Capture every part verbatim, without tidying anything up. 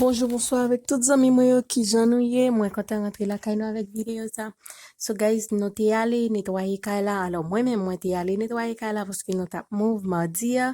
Bonjou, bonswa avèk tout zanmi mwen yo, kijan nou ye? Mwen kontan rantre lakay nou avèk videyo sa. So guys, nou te ale netwaye kay la. Alò mwen menm mwen te ale netwaye kay la paske nou t ap move madi a.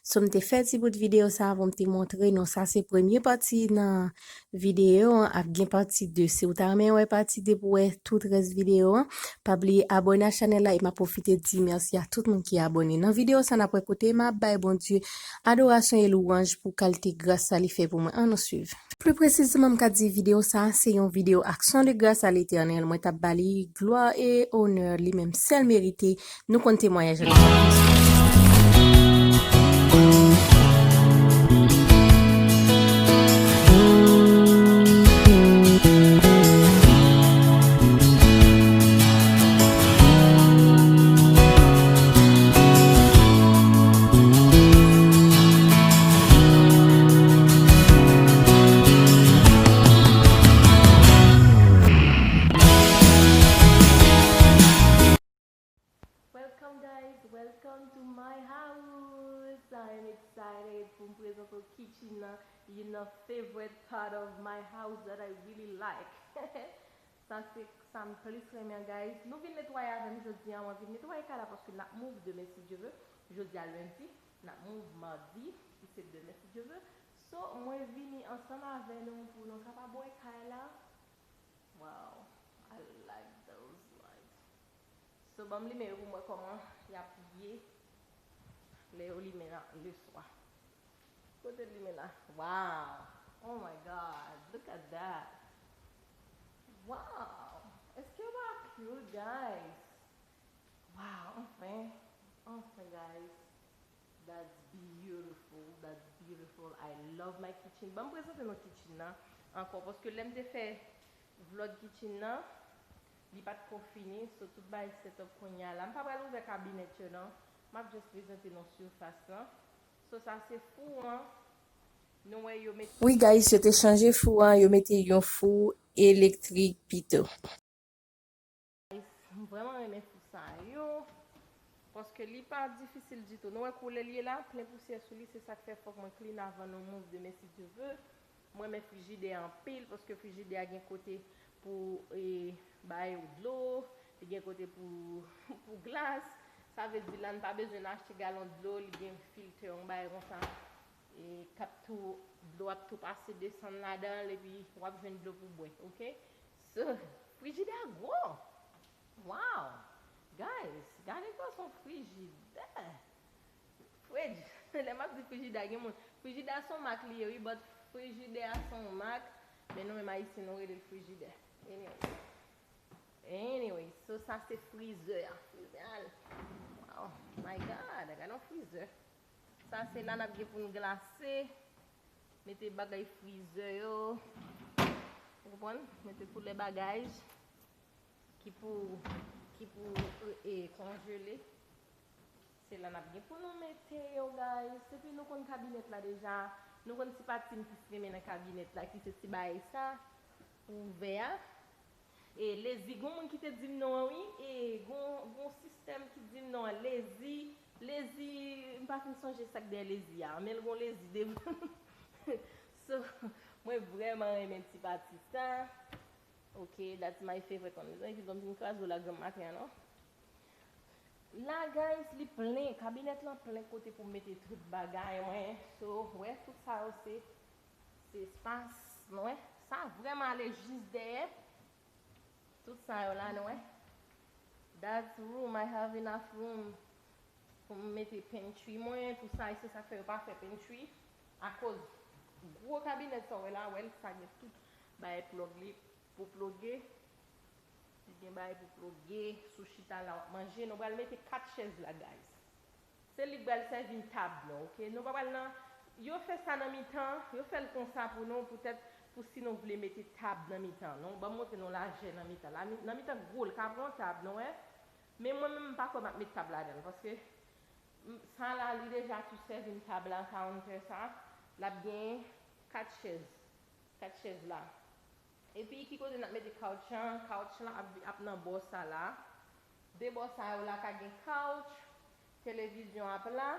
So m te fè ti bout videyo sa pou m te montre nou. Sa se premye pati nan videyo an, ap gen pati de. Si w ta renmen wè pati de pou wè tout rès videyo an, pa bliye abòne a chanèl la e m ap pwofite di mèsi a tout moun ki abòne. Nan videyo sa n ap wè kote m ap bay Bondye adorasyon e lwanj pou kalite gras sa li fè pou mwen. Ann nou swiv. Pli presizeman, m ka di videyo sa a se yon videyo aksyon de gras a Letènèl. Mwen t ap ba li glwa e onè li menm sèl merite. Nou konn temwayaj la. Welcome guys, welcome to my house. I am excited pou m prezante w kitchen nan, you know, favorite part of my house that I really like. Sa se sa m plis renmen an, guys. Nou vin netwaye avè m jodi a, mwen vin netwaye kay la paske n ap move demen si Dye ve. Jodi a lendi, n ap move madi, ki se demen si Dye ve. So, mwen vini ansanm avè nou pou nou kapab wè kay la. Wow, I like those lights. So, ban m limen yo pou m wè kòman y ap ye lè yo limen la le swa. Kote l limen la? Wow! Oh my God! Look at that! Wow! Est-ce que pas cute, guys? Wow! Anfen! Anfen, guys! That's beautiful. That's beautiful. I love my kitchen. Ban m prezante nou kitchen nan ankò paske lè m te fè vlog kitchen nan, li pa t ko fini. So, tout bagay set up kounye a la. M pa pral ouvè kabinet yo, non. M ap just prezante nou sifas lan. So, sa se fou an. Nou wè yo mete. Wi, guys, yo te chanje fou an. Yo mete yon fou elektrik pito. Guys, m vrèman renmen fou sa yo. Paske li pa difisil ditou. Nou wè koulè l ye la, plen pousyè sou li. Se sa k fè fòk mwen clean avan nou move demen si Dye ve. Mwen renmen frijidè anpil, paske frijidè a gen kote pou, e, bay ou dlo, li gen kote pou, pou glas. Sa vle di la, n pa bezwen achte galon dlo, li gen filtè, yon bagay konsa. E k ap tou, dlo ap tou pase desann ladan l, epi w ap jwenn dlo pou bwè, oke? So, frijidè a gwo! Wow! Guys, gade gwosè yon frijidè! Frij, lè m ap di frijidè, gen moun, frijidè a se yon mak li ye, wi, but frijidè a se yon mak, men nou menm Ayisyen, nou rele l frijidè. Anyway. Anyway, so sa se frizè a. Frizè a, wow, my God, gade yon frizè. Sa se la n ap gen pou n glase, mete bagay frizè yo. Ou konprann? Mete tout lè bagay ki pou, ki pou, e, e, konjele. Se la n ap gen pou nou mete yo, guys. Epi nou konn kabinet la deja. Nou konn ti pati m plis renmen nan kabinet la, ki se ti bagay sa, ouvè a. E lezi, gon moun ki te di m non an, wi. E gon, gon sistèm ki di m non an. Lezi, lezi, m pa fin sonje sa k dèyè lezi a. Men l gon lezi devan. So, mwen vrèman renmen ti pati sa. Ok, that's my favorite one. Mezanmi, ki dòm fin kraze w la granm maten an, non? La, guys, li plen. Kabinet lan plen kote pou m mete tout bagay mwen. So, wè, tout sa yo se, se espas, nou wè. Sa vrèman ale jis dèyè. Tout sa yo la, nou wè. That's room, I have enough room pou m mete pantry mwen, tout sa, e se sa k fè yo pa fè pantry. Akoz gwo kabinet sa w wè la, wè l sa gen tout bagay plug li pou pluge. Li gen bagay pou pluge, sou chita la w ap manje. Nou pral mete kat chèz la, guys. Se li k pral sèvi n tab nou, oke? Nou pa pral nan, yo fè sa nan mitan, yo fè l konsa pou nou, poutèt pou si nou vle mete tab nan mitan. Non, ban m montre nou lajè nan mitan. La, nan mitan gwo, l ka pran tab, nou wè. Men mwen menm, m pa kwè m ap met tab ladan l, paske m, sa la, li deja tou sèvi m tab la, counter sa. L ap gen kat chèz. Kat chèz la. Epi, ki kote n ap mete couch lan? Couch lan ap, ap nan bò sa la. De bò sa yo la ka gen couch, televizyon ap la.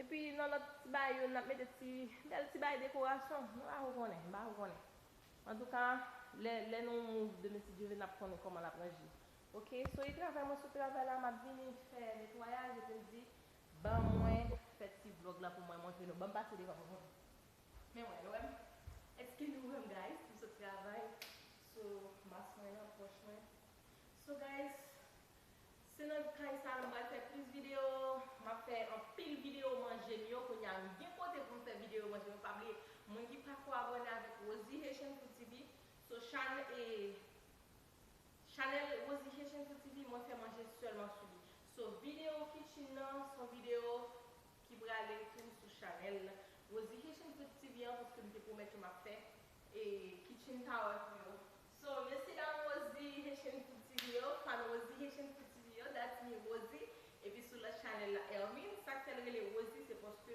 Epi nan lòt ti bagay yo, n ap mete ti, bèl ti bagay dekorasyon. Nou pa ko konnen, m pa ko konnen. Antouka, lè, lè nou move demen si Dye vle, n ap konnen kòman l ap ranje. Oke, so e travay mwen sou travay la, m ap vini fè netwayaj, epi m di, ban mwen fè ti vlòg la pou mwen montre nou. Ban m pase devan pou mwen. Men mwen, nou wè m? Èske nou wè m, guys? M sot travay. So, mas mwen nan pòch mwen. So, guys, se nan kay sa a m pral fè plis videyo. M ap fè anpil videyo manje m yo. Kounye a, m gen kote pou m fè videyo manje m yo. Pa bliye, moun ki pako abòne avèk Rosie Haitian Food T V, so, chan-, e, chanèl Rosie Haitian Food T V, mwen fè manje sèlman sou li. So, videyo kitchen nan, se yon videyo ki prale tou sou chanèl Rosie Haitian Food T V an, paske m te pwomèt yo m ap fè, e, kitchen tour pou yo. So, mesye dam Rosie Haitian Food T V yo, fan Rosie Haitian Food T V yo, that's me, Rosie. Epi sou lòt chanèl la, Hermine. Sa k fè l rele Rosie, se paske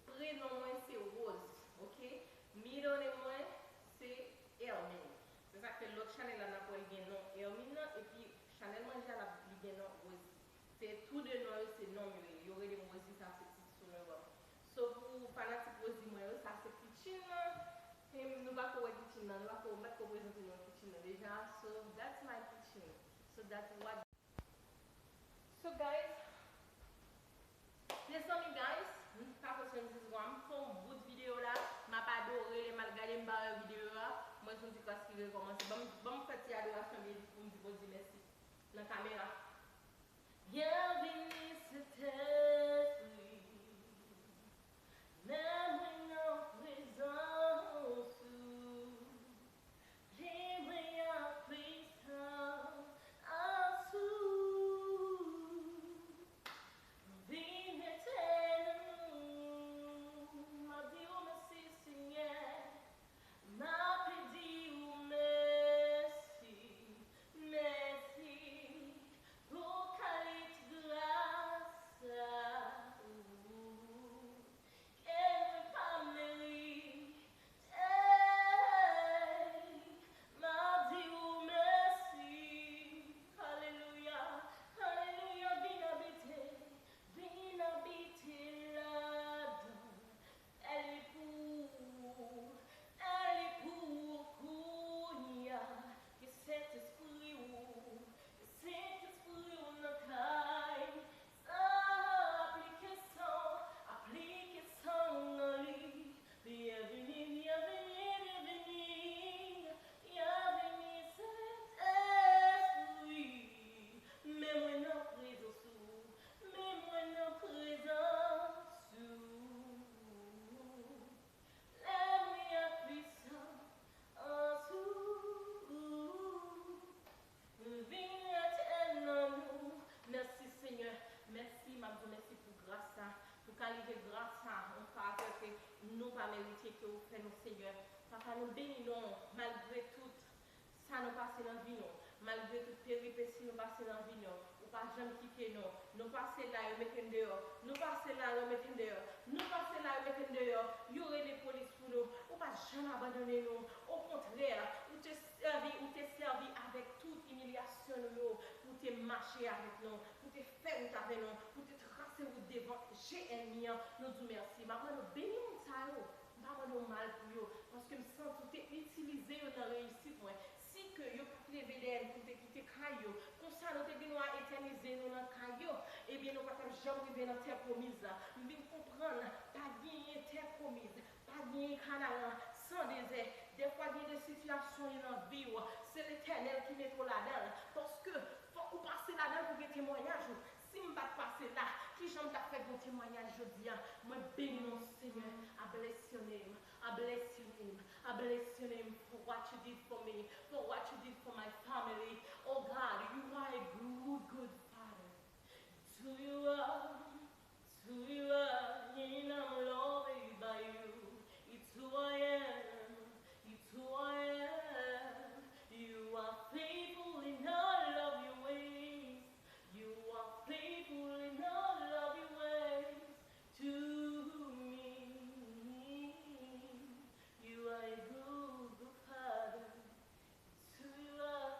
prenon mwen se Rose, oke? Middle name mwen se Hermine. Se sa k fè lòt chanèl la, n ap wè l gen non Hermine nan, epi chanèl manje a, l ap, li gen non Rosie. Se tou de non yo, se non m yo ye. Yo rele m Rosie, sa se ti sonnen ban m. So, pou fanatik Rosie mwen yo, sa se kitchen nan. E nou pa ko wè kitchen nan, nou pa ko, m pa t ko prezante nou kitchen nan deja. So, that's my kitchen. So, that's what. So, guys, mezanmi, guys, m pa fè sèn zizwa, m fè yon bout videyo la, m ap adore, lè m al gade m pa wè videyo a, mwen se yon ti klas ki rekòmanse. Ban m, ban m fè ti adorasyon byen vit pou m di Bondye mèsi nan kamera. Byenvini Sentespri, men mwen nan prezans ou. Li mwen ak pwisans ou. Vin rete nan nou. M ap di w mèsi, Senyè. M ap di w mèsi, mèsi pou kalite gras sa ou. Ke mwen pa merite. M ap di w mèsi. Alelouya, alelouya, vin abite, vin abite ladan. Fè li pou ou, fè li pou ou kounye a. Ke Sentespri ou, ke Sentespri ou nan kay sa a, aplike san w, aplike san w nan li. Byenvini, byenvini, byenvini, byenvini, Sentespri. Men mwen nan prezans ou, men mwen nan prezans ou. Lè mwen ak pwisans ou. Vin rete nan nou. Mèsi, Senyè. Mèsi, m ap di w mèsi pou gras sa, pou kalite gras sa, yon favè ke nou pa merite ke ou fè nou, Senyè. Papa, nou beni non w, malgre tout sa nou pase nan vi nou, malgre tout peripesi nou pase nan vi nou, ou pa janm kite nou. Nou pase la, yo mete n deyò. Nou pase la, yo mete n deyò. Nou pase la, yo mete n deyò. Yo rele polis pou nou. Ou pa janm abandone nou. Okontrè, ou te sèvi, ou te sèvi avèk tout imilyasyon nou yo pou te mache avèk nou, pou te fè wout avè nou, pou te trase wout devan je ènmi an. Nou di w mèsi. M ap mande w beni moun sa yo. M pa mande w mal pou yo, paske m santi w te itilize yo nan reyisit mwen. Si ke yo pa t leve dèyè n pou n te kite kay yo, konsa nou te gen dwa etènize nou nan kay yo, ebyen nou pa t ap janm rive nan tè pwomiz la. M vin konprann, pa genyen tè pwomiz, pa genyen Kanaran san dezè. Dèfwa gen de sitiyasyon li nan vi w, se Letènèl ki mete w ladan l, paske fòk ou pase ladan l pou gen temwayaj ou. Si m pa t pase la, kijan m t ap fè bon temwayaj jodi a? Mwen beni non w, Senyè. I bless your name. I bless your name. I bless your name for what you did for me, for what you did for my family. Oh God, you are a good, good Father. It's who you are. It's who you are, and I'm loved by you. It's who I am. It's who I am. You are faithful in all of your ways. You are faithful in all of your ways to me. You are a good, good Father. It's who you are.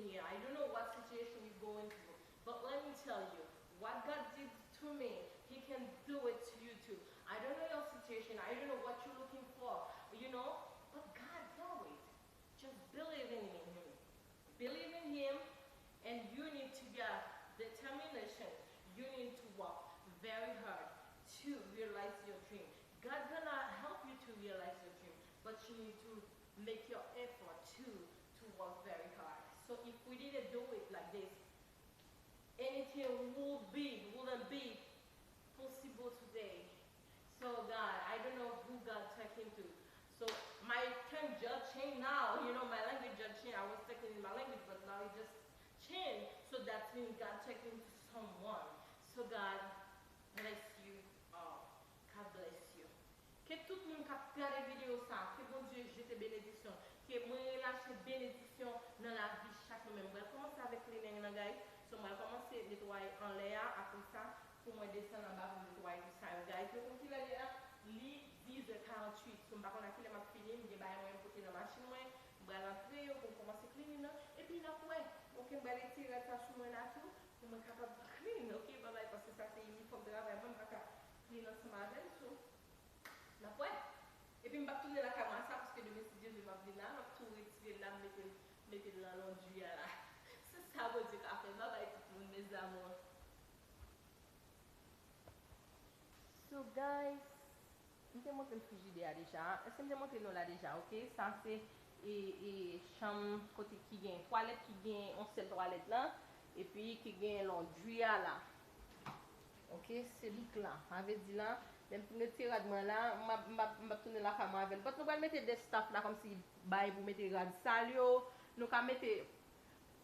here. I don't know what situation you're going through, but let me tell you, what God did to me, He can do it to you too. I don't know your situation. I don't know what you're looking for, you know, but God know it. Just believe in Him. Believe in Him, and you need to be a determination. You need to work very hard to realize your dream. God gonna help you to realize your dream, but you need to make your effort to to work very hard. So if we didn't do it like this, anything would be wouldn't be possible today. So God, I don't know who God talking to. So my term just changed now. You know, my language just changed. I was talking in my language, but now it just changed. So that means God talking to someone. So God bless you all. God bless you. Ke tout moun k ap gade videyo sa, ke Bondye jete benediksyon, ke mwen relache benediksyon nan lavi chak nou menm. Mwen pral kòmanse avèk cleaning nan, guys. So, mwen pral kòmanse netwaye anlè a, apre sa, pou mwen desann anba pou m netwaye tout sa yo, guys. Nou konn kilè li ye la? Li diz è karanntuit. So, m pa konn a kilè m ap fini, m gen bagay mwen pote nan machin mwen, m pral antre yo pou m kòmanse cleaning nan, epi n ap wè. Ok, m pral retire rad sa sou mwen la tou, pou mwen kapab clean, ok, babay, paske sa se inifòm travay mwen, m pa ka clean ansanm avè l, so. N ap wè. Epi m p ap tounen lakay mwen sa, paske demen, si Dye vle, m ap vin la, m ap tou retire l la, m mete l, mete l nan londri a la. Se sa Bondye ka fè. Babay tout moun, mes amours. So, guys, m te montre n frijidè a deja. Èske m te montre nou la deja, ok? Sa se e, e, chanm kote ki gen twalèt, ki gen yon sèl twalèt la, epi ki gen londri a la. Ok, se lik la. Sa vle di la, lè m fin retire rad mwen la, m ap, m ap, m ap tounen lakay mwen avè l. But nou pral mete de staff la kòmsi bay pou mete rad sal yo. Nou ka mete,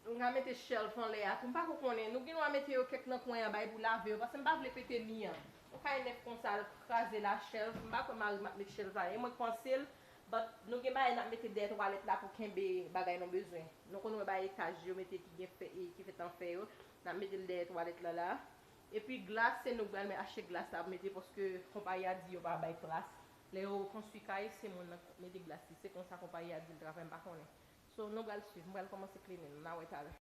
nou ka mete shelf anlè a tou. M pa ko konnen. Nou gen dwa mete yo kèk nan kwen an bay pou lave yo. Paske m pa vle pete mi an. Yon kay nèf konsa, l kraze la shelf. M pa kwè mari m ap met shelf la. E mwen k panse l. But nou gen bagay n ap mete dèyè twalèt la pou kenbe bagay nou bezwen. Nou konn wè bay etaj yo mete ki gen fè, e ki fèt an fè yo. N ap mete l dèyè twalèt la la. Epi glas, se nou k pral achte glas la pou mete, paske konpayi a di yo pa bay glas. Lè yo konstwi kay, se moun nan k mete glas li. Se konsa konpayi a di l travay, m pa konnen. So, nou pral swiv, m pral kòmanse cleaning, n a wè talè.